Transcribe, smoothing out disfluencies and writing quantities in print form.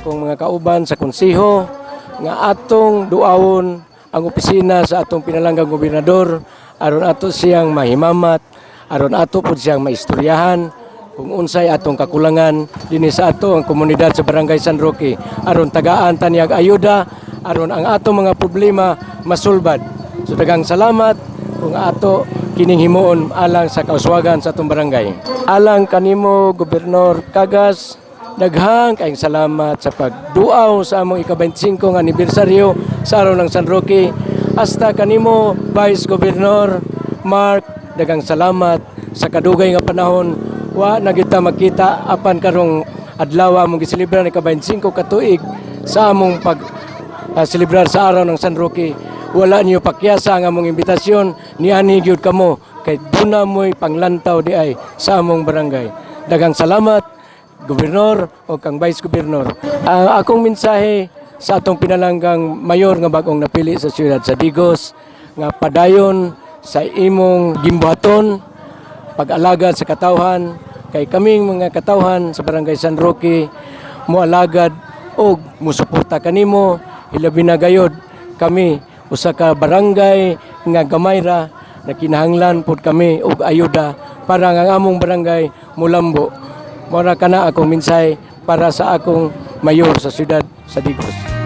Akong mga kauban sa konseho nga atong duawon ang opisina sa atong pinalanggang gobernador aron ato siyang mahimamat, aron ato pud siyang maistoryahan kung unsay atong kakulangan dinhi sa ato ang komunidad sa Barangay San Roque aron tagaan ta niyag ayuda aron ang atong mga problema masulbad. So daghang salamat kung ato kining himuon alang sa kauswagan sa atong barangay. Alang kanimo, Gobernador Cagas, daghang kayong salamat sa pagduaw sa among ika-25 nga anibersaryo sa Araw ng San Roque. Hasta kanimo, Vice Governor Mark, daghang salamat sa kadugay nga panahon wa na kita makita, apan karong adlaw among giselebrar ika-25 ka tuig sa among pag selebrar sa Araw ng San Roque. Wala niyo pakyasa ang among imbitasyon, niani gyud kamo kay duna mo'y panglantaw diay sa among barangay. Daghang salamat, Gobernador o kang Vice Gobernador. Ang akong mensahe sa atong pinalanggang mayor nga bagong napili sa siyudad sa Digos nga padayon sa imong gimbuhaton pag-alagad sa katawhan, kay kaming mga katawhan sa Barangay San Roque moalagad og musuporta kanimo, hilabi na gayod kami usa ka barangay nga gamay ra na kinahanglan pud kami og ayuda para nga ang among barangay mulambo. Mora kana akong mensahe para sa akong mayor sa siyudad sa Digos.